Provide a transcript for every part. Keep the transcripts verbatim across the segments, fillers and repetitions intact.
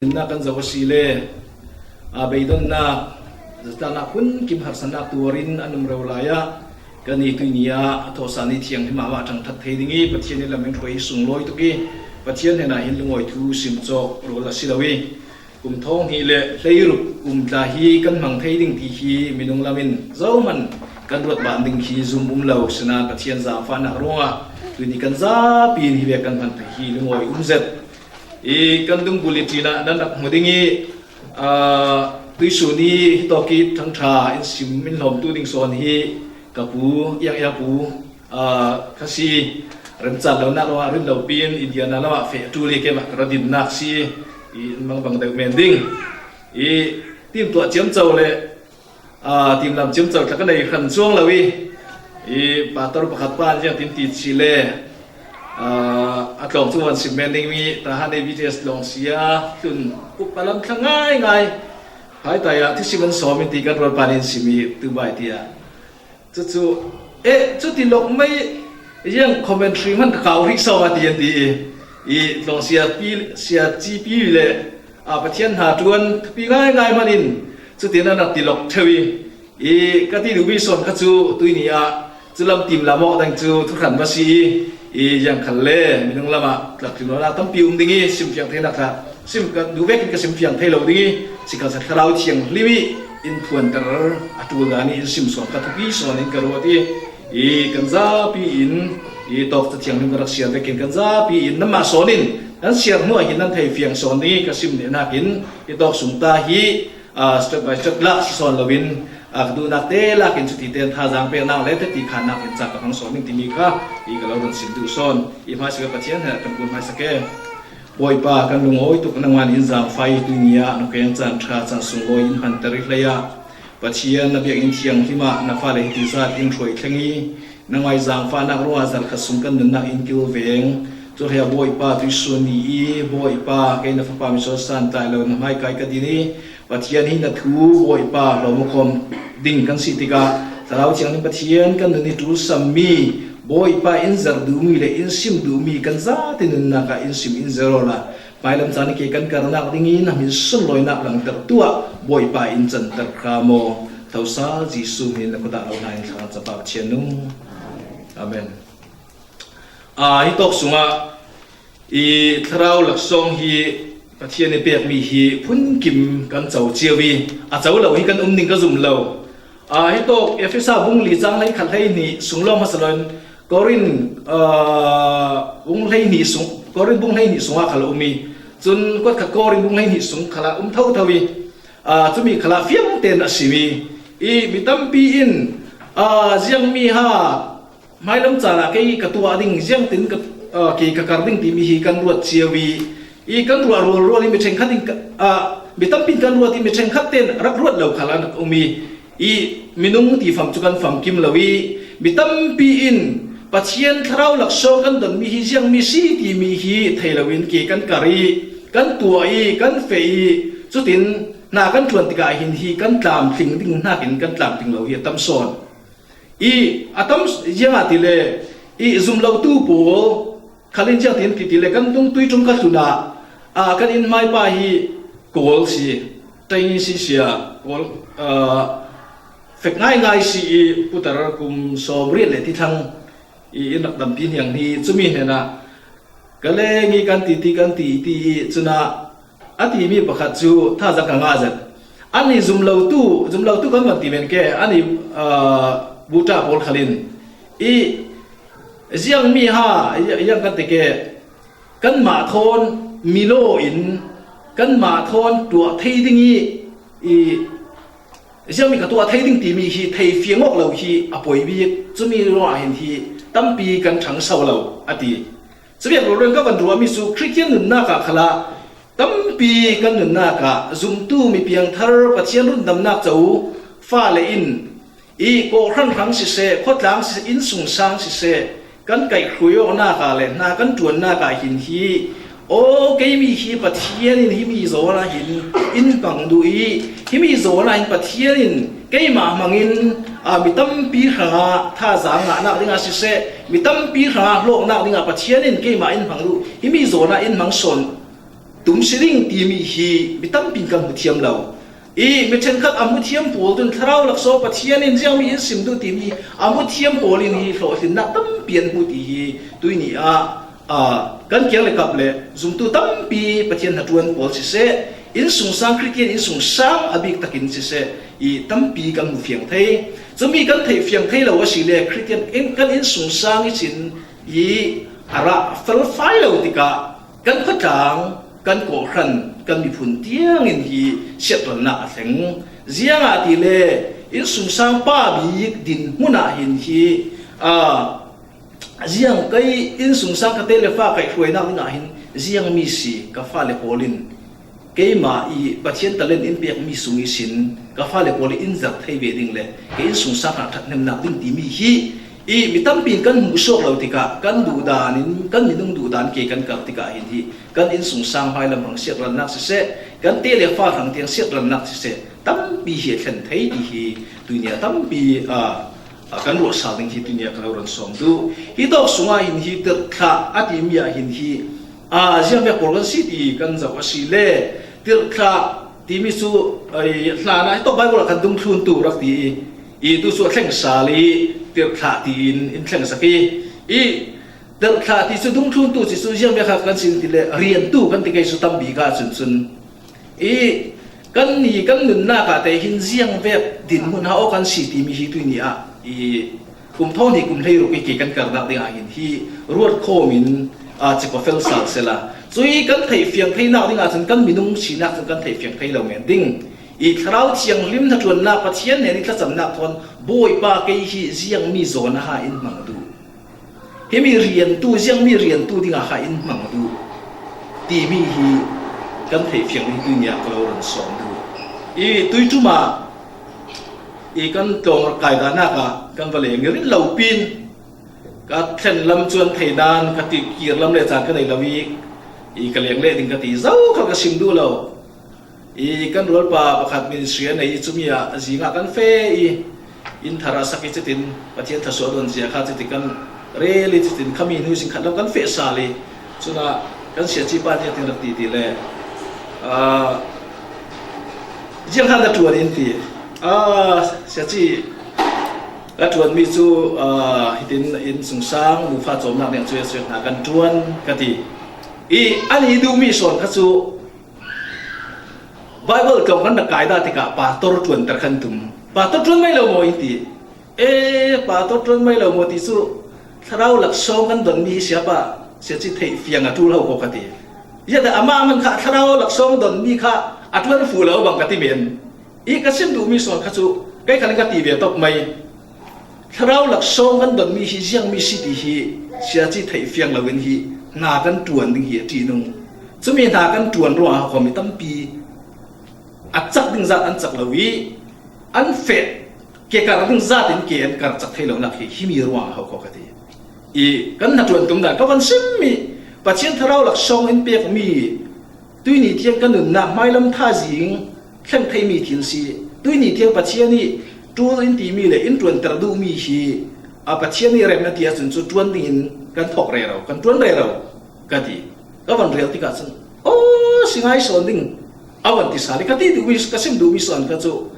Dinna kan zoh a si le, a, beidonnak, zatlaknak hun kim harsatnak tuarin an um reu lai ah, kan i tuini ah a thawhsah ni thianghlim ah mah ṭhangthat thei ding i Pathian i lam in hruai sunglawi tuk i Pathian hnenah hin lungawi thu sim cawk rawl a si lo i, kum thawng hnih le hleiruk kum tla hi kan hmang thei ding ti hi minung lam in zohman kan ruat ban ding hi zum um lo. Sinain Pathian zaangfahnak ruangah tuini kan zapi in hi ve kan hman thei hi lungawi um zet. I kan dung bulletin ah nan rak hmu ding i, aa, tuisun i hitawk i ṭhangṭha in sim in hlawmtu ding sawn hi ka pu, Iang Iang pu, aa, kha si, remcan lonak ruangah rin lopi in Indiana lamah feh ṭul i keimah ka ra dinnak si i, in mangbang deuh men ding i, timtuah ciamco le Aa, timlam ciamco tla ka nei hran cuang lo i, i pastor pakhat pa in ziangtin ti si le, aa, a tlawng cu van sim men ding mi, Tahan A B T S tlawng sia tlun upa lam thla ngaingai. Haitai ah thusim an sawm in ti kan ruat pa nih in sim i, tu bai tiah. Cucu, eh, cuti lawk mai, ziang commentary hman ka kau rih sawm a ti an ti i, i tlawng sia pi, sia ci pi le, aa, Pathian hna ṭuan thupi ngaingai hman in cutin an rak ti lawk ṭheu i, i ka ti duhmi sawn kha cu tuini ah culam timlam awk dang cu thuhran va si i, i ziang khal le minung lamah tlak tlin awknak tampi um ding i, simfiang theinak kha sim ka duh vekin ka simfiang thei lo ding i, sikhalsehla Thlarau Thianghlim i in phuanter a ṭul dan i in sim sawn kha thupi sawn in ka ruat i, i kan zapi in i tawk Ca Thianghlim ka rak siar vekin kan zapi in nanmah sawn in nan siar hnuah hin nan thei fiang sawn ding i ka sim nehnak in i tawk sung ta hi, aa, step by step lah si sawn loin, aa, ka duhnak te lakin cuti tein thazaang peknak le teti khannak in ca ka hmang sawn ding timi kha i ka lo run sim duh sawn. I hmaisa Pathian he kan kun hmaisa ke. Bawipa, kan lungawi tuk, nangmah in zaangfah i tuini ah nukeeng caan ṭha caan sunglawi in hmanter i hlei ah Pathian na biakinn thianghlim ah na fale hiti zat in hruai thleng i, nangmah i zaangfahnak ruangah zarhkhat sung kan nunnak in kilveng. Cu hlei ah Bawipa, tuisun ni i Bawipa, kei na fapa mi sawn san tlai lo na hmaikai ka din i, Pathian hi na thu Bawipa hlawm aw khawm ding kan si tikah Thlarau Thianghlim Pathian kan nun i ṭulsammi Bawipa in zar duhmi le in sim duhmi kan zate nunnak ah in sim in zer awla hmailam caan i ke kan karnak ding i na hmin sunlawinak langtertu ah Bawipa in canter hram aw. Thosal Jesuh hmin na kut ah lo hna in thla capa Pathian nu. Amen. Aa, hi tawk sungah i thlarau laksawng hi Pathian i pekmi hi phunkim kan co cio i, a co lo hi kan um ning ka zum lo. Aa, hi tawk Efesa bung li cang hleikhat hleihnih sung lawng hmasa loin Korin, aa, bung hleihnih sung, Korin bung hleihnih sungah khal a um i, cun kuatkhat Korin bung hleihnih sung khalah um thotho i, aa, cumi khalah fiang tein a sim i, i mi tampi in, aa, ziangmi ha, hmailam caan ah kei ka tuah ding, ziangtin ka, aa, ke ka kar ding timi hi kan ruat cio i, i kan ruah rualrual i mi ṭhenkhat in ka, aa, mi tampi in kan ruat i mi ṭhenkhat tein rak ruat lo khal an rak um i, i minung ti fam cu kan famkim lo i, mi tampi in Pathian thlarau laksawng kan donmi hi ziangmi si timi hi thei loin ke kan kar i, kan tuah i, kan feh i, cutin hna kan ṭuan tikah hin hi kan tlamtling ding hnakin kan tlamtling lo hi a tam sawn. I a tam ziangahtile i zumlotu pawl khalin ziangtin ti tile kan dungtui ṭum ka hlun ah, aa, kan innhmai pa hi Kawl si, Chinese si sia, Kawl, aa, fek ngaingai si i putar kum sawm riat le ti thlang i in rak dampi hniang hi cumi hnenah ka leng i kan ti ti kan ti ti i cunah a timi pakhat cu thazaang ka ngah zet. An i zumlotu, zumlotu kan van ti men ke, an i, aa, buṭa pawl khalin i ziangmi ha, i, i ziang kan ti ke, kanmah thawn milaw in kanmah thawn tuah thei ding i, i ziangmi ka tuah thei ding timi hi thei fiang awk lo hi a poi bik, cumi ruangah hin hi tampi kan ṭhangso lo a ti. Cuviak rulren ka van ruahmi cu Khristian nunnak ah khalah tampi kan nunnak ah zumtu mi piangthar Pathian rundamnak co fale in i kawhhran hrang siseh, khuatlang siseh, innsungsang siseh, kan kaihhruai awknak ah le hna kan ṭuannak ah hin hi, aw, keimi hi Pathian in himi zawn ah hin in hmang duh i, himi zawn ah hin Pathian in keimah hmangin, aa, mi tampi hrangah thazaang ngahnak dingah siseh, mi tampi hrangah hlawknak dingah Pathian in keimah in hmang duh, himi zawn ah in hmang sawn tum si ding timi hi mi tampi in kan hmu thiam lo. I mi ṭhenkhat a hmu thiam pawl tun Thlarau laksawng Pathian in ziangmi in sim duh timi a hmu thiam pawl in hi hlawhtlinna tampi an hmu ti hi tuini ah, a, kan kiang le kap le zumtu tampi Pathian hnaṭuan pawl siseh, innsungsang Khristian innsungsang a bik takin siseh, i tampi kan hmu fiang thei. Cumi kan theih fiang thei lo a si le Khristian in kan innsungsang i sin i a rah felfai lo tikah kan khawtlang, kan kawhhran, kan miphun tiangin hi siatralnak a thleng. Ziangahtile innsungsang pa bik dinhmun ah hin hi, a, ziang kei innsungsang ka te le fa kaihhruainak dingah hin ziangmi si ka fale pawl in keimah i Pathian talent in pekmi sung ihsin ka fale pawl in in zat thei ve ding le kei innsungsang ah ṭhathnemnak ding timi hi i mi tampi in kan hmuh suak lo tikah kan duhdan in, kan minung duhdan ke kan kar tikah hin hi kan innsungsang hmailam hrang siatralnak siseh, kan te le fa hrang tiang siatralnak siseh, tampi hi a thlen thei ti hi tunia tampi, a, a, kan ruahsal ding hi tunia ka lo ron sawm duh. Hi tawk sungah hin hi tirhthlah a timi ah hin hi, a, ziangvek pawl kan si ti kan zoh a si le tirhthlah timi cu, ai, hlan ah hi tawk Bible ah kan dungthluntu rak ti i, i tu cu a thleng sal i tirhthlah tiin in thlengsak i, i tirhthlah ti cu dungthluntu ti cu ziangvek ah kan si ti le riantu kan ti kei cu tampi ka cun cun i kannih kan nunnak ah te hin ziangvek dinhmun ha aw kan si timi hi tuini ah i kum thawng hnih kum hleiruk i ke kan karnak dingah hin hi ruat khawm in, a, cik aw fel sal sela. Cui kan theih fiang theinak dingah cun kan minung sinak cun kan theih fiang thei lo men ding. I Thlarau Thianghlim hnaṭuannak Pathian hnen i thlacamnak thawn Bawipa kei hi ziangmi zawn aha in hmang duh. Himi riantu, ziangmi riantu dingah kha in hmang duh timi hi kan theih fiang ding tuini ah ka lo ron sawm duh. I tuiṭum ah i kan tlawng rak kai dahnak ah kan va leng i rin lo pin ka thlen lam cuan thei nan ka ti kir lam le caan ka nei lo i, i ka leng leh ding ka ti zo kha ka sim duh lo. I kan rualpa pakhat ministry a nei i cumi ah a zingah kan feh i inn thar a sak i citin Pathian thluasuah dawn zia kha citi kan rel i citin khami hnu zing khat lo kan feh sal i cunah kan siaci pa nih a tin rak ti ti le, ah, ziang khan na ṭuan in ti. Ah, siaci ka ṭuanmi cu, ah, hitin innsungsang nufa cawmnak ding cu hna kan ṭuan ka ti. I an i duhmi sawn kha cu Bible tlawng kan rak kai dah tikah pastor ṭuanter khan tum. Pastor ṭuan mai lo maw in ti. E, pastor ṭuan mai lo maw ti cu Thlarau laksawng kan donmi hi siapa siaci theih fiang a ṭul ho ko ka ti. Ziate amah man kha Thlarau laksawng donmi kha a ṭuan fuh lo bang ka ti men. I ka sim duhmi sawn kha cu kei khan ka ti ve tok mai. Thlarau laksawng kan donmi hi ziangmi si ti hi siaci theih fiang loin hi hna kan ṭuan ding hi a ṭihnung. Cumi hna kan ṭuan ruangah khuami tampi a cak ding zat an cak lo i an feh ke kar ding zat in ke an kar cak thei lonak hi himi ruangah ho ko ka ti. I kan hnaṭuan tum dan ka van simmi Pathian Thlarau laksawng in pekmi tuini tiang kan nunnak hmailam thazing thleng theimi thil si. Tuini tiang Pathian i ṭul in timi le in ṭuanter duhmi hi a Pathian i rem a ti ahcun cu ṭuan dingin kan thawk rero, kan ṭuan rero ka ti. Ka van rel tikah cun, aw, si ngai sawn ding a van ti sal i ka ti duhmi, ka sim duhmi sawn kha cu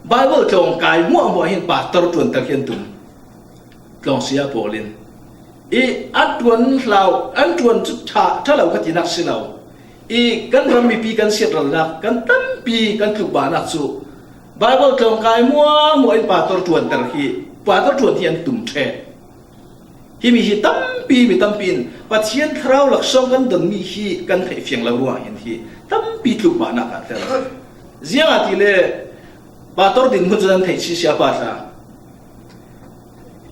Bible tlawng kai hmuahhmuah hin pastor ṭuanter hi an tum. Tlawng sia pawl in i an ṭuan hlau, an ṭuan cu ṭha, ṭha lo ka tinak si lo. I kan ram mipi kan siatralnak kan tampi kan tlukbahnak cu Bible tlawng kai hmuahhmuah in pastor ṭuanter hi, pastor ṭuan hi an tum ṭheh. Himi hi tampi, mi tampi in Pathian Thlarau laksawng kan donmi hi kan theih fiang lo ruangah hin hi tampi tlukbahnak ah a tel. Ziangahtile pastor dinhmun cu nan theih si siapa hla.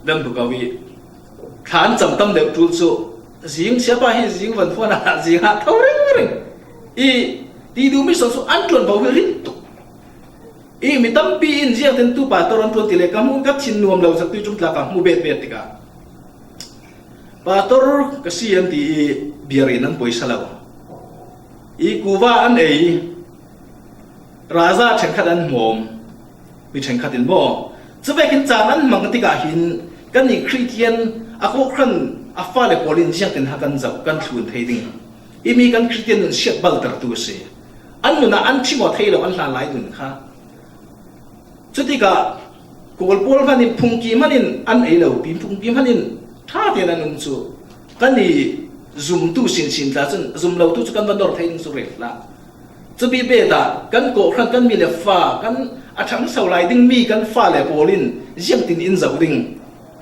Lam bu ko i thla an cam tam deuh ṭul cu zing siapa hi zing van phuan ah zing ah tho ringring i ti duhmi sawn cu an ṭuan bo hi rin tuk. I mi tampi in ziangtin tu pastor an ṭuan ti le ka hmuh ka thin nuam lo zat tuiṭum tlak ah hmu bet bet tikah pastor ka si an ti i biar in an poisa lo. I kuva an ei, raza ṭhenkhat an hmawm, mi ṭhenkhat in maw? Cuvekin caan an hmang tikah hin kannih Khristian a kawhhran a fale pawl in ziangtin ha kan zoh, kan thlun thei ding. I mi kan Khristian nun siat baltertu a si. An nunah an thimawh thei lo an hlan lai nun kha. Cutikah Kawl pawl hmanin phungki hmanin an ei lo pi, phungki hmanin ṭha tein an um cu kan i zumtu sinsin tla cun zum lotu cu kan va dor thei ding cu rel hlah. Cupi peta kan kawhhran kan mi le fa kan a ṭhangso lai ding mi kan fale pawl in ziangtin in zoh ding?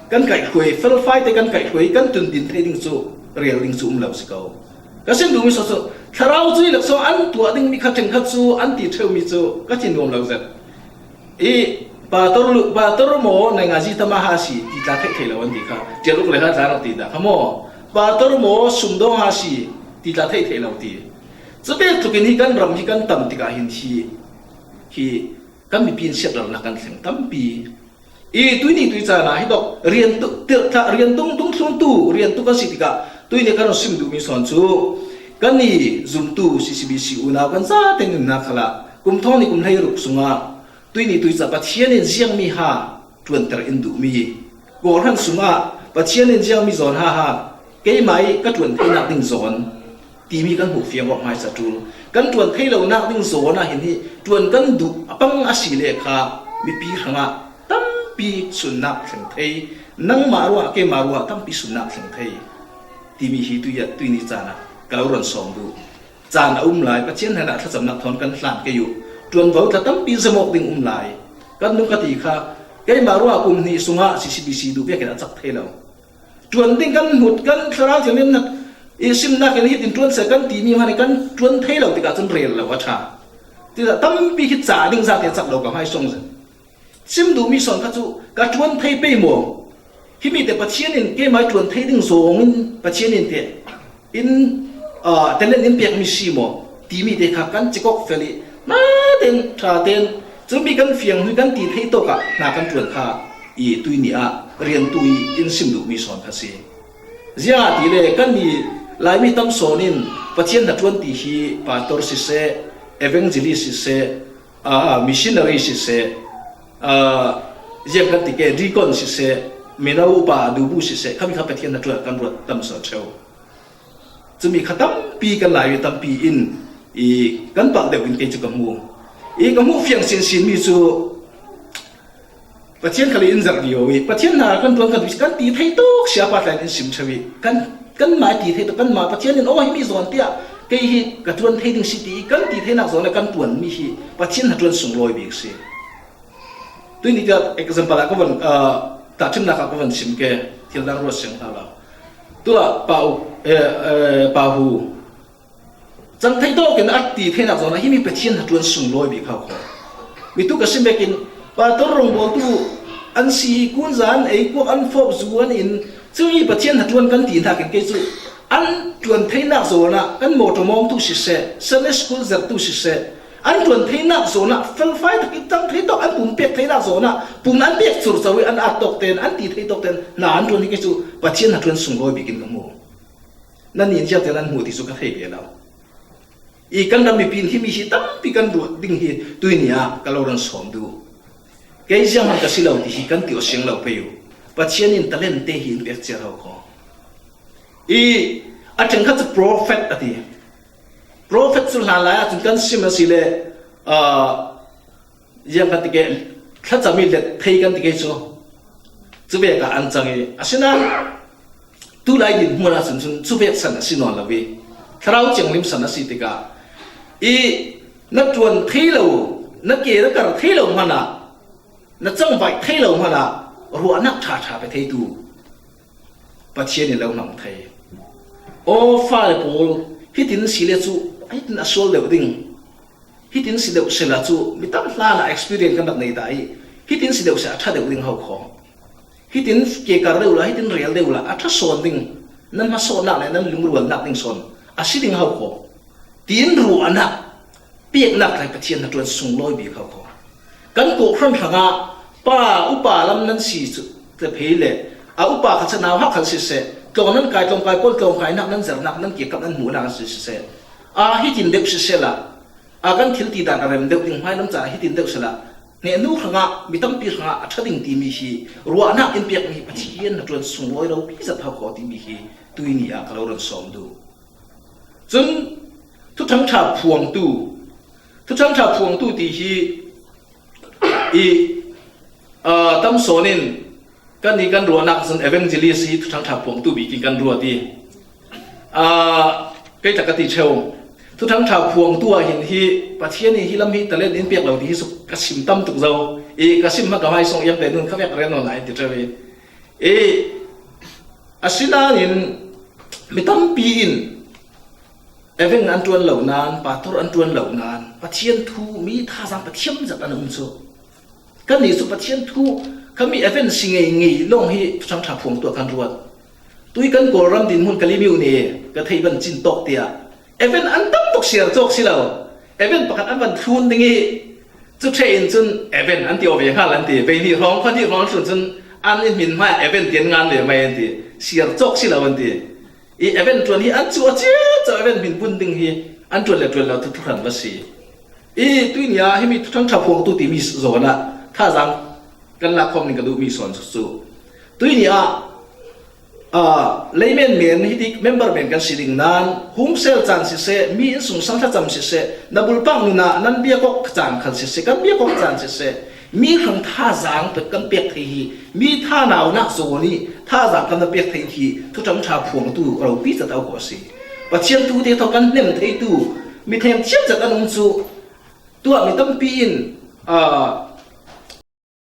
Kan kaihhruai, felfai te kan kaihhruai, kan tundin thei ding cu rel ding cu um lo si ko. Ka sim duhmi saw cu thlarau cui le saw an tuah dingmi kha ṭhenkhat cu an ti ṭheumi cu ka ti nuam lo zet. I pastor lu, pastor maw, nai nga zi tama ha si ti tla theih theih lo an ti kha. Tial uk le kha tla rak ti dah kha maw? Pastor maw, sumdawng ha si ti tla theih theih lo ti. Cu bek tlukin hi kan ram hi kan tam tikah hin hi, hi kan mipi in siatralnak kan thleng tampi. I tuini tui caan ah hi dawk rian tu, tirh thlah rian tung, tung thlun tu, rian tu kan si tikah tuini kan sim duhmi sawn cu kan i zumtu C C B C unau kan zate nunnak khalah kum thawng ni kum hleiruk sungah tuini tui ca Pathian in ziangmi ha ṭuanter in duhmi, kawhhran sungah Pathian in ziangmi zawn ha ha keimah i ka ṭuan theinak ding zawn timi kan hmuh fiang awk hmaisa ṭul. Kan ṭuan thei lonak ding zawn ah hin hi ṭuan kan duh a pang a si le kha mipi hrangah tampi sunnak thleng thei, nangmah ruah, keimah ruah tampi sunnak thleng thei timi hi tuia, tuini caan ah ka lo ron sawm duh. Caan a um lai, Pathian hnenah thlacamnak thawn kan hlan kei uh. Ṭuanvo tla tampi zem awk ding um lai. Kan nung ka ti kha, keimah ruah kum hnih sungah C C B C duh vekin a cak thei lo. Ṭuan ding kan hmut, kan Thlarau Thianghlim na i simnak in hitin ṭuan seh kan timi hmanh kan ṭuan thei lo tikah cun rel lo a ṭha. Tiah tampi hi ca ding zate cak lo ka hmaisawng zet. Sim duhmi sawn kha cu ka ṭuan thei pei maw? Himi te Pathian in keimah ṭuan thei ding zawng in Pathian in te in, aa, talent in piakmi si maw timi te kha kan cikawk fel i hna ten, ṭha ten, cumi kan fiang hnu kan ti thei tawkah hna kan ṭuan kha i tuini ah riantu i in sim duhmi sawn kha si. Ziangahtile kan i Laimi tam sawn in Pathian hnaṭuan ti hi pastor siseh, evangelist siseh, aa, missionary siseh, aa, ziang kan ti ke, deacon siseh, mino upa dubu siseh, khami kha Pathian hnaṭuan kan ruat tam sawn ṭheu. Cumi kha tampi kan Laimi tampi in i kan palh deuh in kei cu ka hmu. I ka hmuh fiang sinsinmi cu Pathian khal in zarh lio i Pathian hna kan ṭuan kan duh kan ti thei tawk siapa tla in sim ṭheu i kan, kanmah ti thei tawk, kanmah Pathian in aw himi zawn tiah kei hi ka ṭuan thei ding si ti i kan ti theinak zawn le kan ṭuanmi hi Pathian hnaṭuan sunglawi bik si. Tuini tiah example ah ka van, ah, tahṭhimnak ah ka van sim ke, thil dang ruat seng hna lo. Tuah Pa U, eh, eh, Pa Hu, cang thei tawk in a ti theinak zawn ah himi Pathian hnaṭuan sunglawi bik hau kho. Mi tu ka sim vekin, pastor rongbawltu an si, kunza an ei, kuak an fawp, zu an in, cumi Pathian hnaṭuan kan ti hnakin kei cu an ṭuan theinak zawn ah kan motor mawngtu siseh, Sunday school zertu siseh, an ṭuan theinak zawn ah felfai takin cang thei tawk an pumpek theinak zawn ah pum an pek curco i an at tawk ten, an ti thei tawk ten hna an ṭuan hi kei cu Pathian hnaṭuan sunglawi bik in ka hmu. Nannih in ziangtin an hmuh ti cu ka thei ve lo. I kan ram mipi in himi hi tampi kan ruat ding hi tuini ah ka lo ran sawm duh. Kei zianghman ka si lo ti hi kan ti aw siang lo pei uh. Pathian in talent te hi in pek ciar ho kho. I a ṭhenkhat cu prophet a ti. Prophet cu hlan lai ahcun kan sim a si le, aa, ziang kan ti ke, thlacam i let thei kan ti ke cu, cu vek ah an cang i, asinain tulai dinhmun ah cun, cun cu vek san a si nawn lo i, Thlarau Thianghlim san a si tikah, i na ṭuan thei lo, na ke na kar thei lo hmanh ah, na cangvaih thei lo hmanh ah ruahnak ṭha ṭha pe theitu Pathian in lo hmang thei. Aw, fale pawl, hitin si le cu, hitin a sual deuh ding. Hitin si deuh sehla cu, mi tam hlan ah experience kan rak nei ta i, hitin si deuh seh a ṭha deuh ding ho kho. Hitin ke kar deuh la, hitin rel deuh la, a ṭha sawn ding, nan hmasawnnak le nan lungrualnak ding sawn a si ding ho kho. Tiin ruahnak peknak tlai Pathian hnaṭuan sunglawi bik ho kho. Kan kawhhran hrangah pa, upa lam nan si cu, tephei le a upa kha cu nauhak khal siseh, tlawng nan kai, tlawngkai pawl tlawngkainak nan zernak, nan ke kap nan hmuhnak an si siseh, a hitin deuh siseh la, a kan thil ti dan a rem deuh ding hmailam caah hitin deuh sela, hnehnu hrangah, mi tampi hrangah a ṭha ding timi hi ruahnak in pekmi Pathian hnaṭuan sunglawi ropi zat ho kho timi hi tuini ah ka lo ran sawm duh. Cun thuṭhangṭha phuangtu, thuṭhangṭha phuangtu ti hi i, aa, tam sawn in kan i kan ruahnak cun evangelist hi thuṭhangṭha phuangtu bik in kan ruat i, aa, kei tla ka ti ṭheu. Thuṭhangṭha phuangtu ah hin hi Pathian in hi lam hi talent in piak lo ti hi suk ka sim tam tuk zo. I ka sim hma ka hmai sung iang te nun kha vek rel nawn lai ti ṭheu i. I, asinain mi tampi in event an ṭuan lo nain, pastor an ṭuan lo nain, Pathian thu mi thazaang Pathian zat an um cu. Kannih cu Pathian thu kha mi event si ngei ngei lawng hi thuṭhangṭha phuangtu ah kan ruat. Tui kan Kawlram dinhmun Kalemyo nih ka theih van cin tawk tiah event an tam tuk siar cawk si lo. Event pakhat an van thlun ding i cu ṭheh in cun event an ti aw ve hngal an ti. Vei hnih hrawng, khuahnih hrawng tlun cun an in hmin hmai ah event ti an ngan ve mai an ti. Siar cawk si lo an ti. I event ṭuan hi an cu a cia cah event hmin bun ding hi an ṭuan le ṭuan lo thu thuhran va si. I tuini ah himi thuṭhangṭha phuangtu timi zawn ah thazaang kan lak khawm ning ka duhmi sawn cu cu. Tuini ah, aa, leimen men hi ti member men kan si ding nain, home cell caan siseh, mi innsungsang thlacam siseh, na bulpak nun ah nan biak awk caan khal siseh, kan biak awk caan siseh, mi hrang thazaang pek kan pek thei hi, mi thanaunak zawn i thazaang kan pek thei hi, thuṭhangṭha phuangtu ropi ca tau ko a si. Pathian thu te thaw kan hnem theitu mi thengthiam zat an um cu, tuah mi tampi in, aa,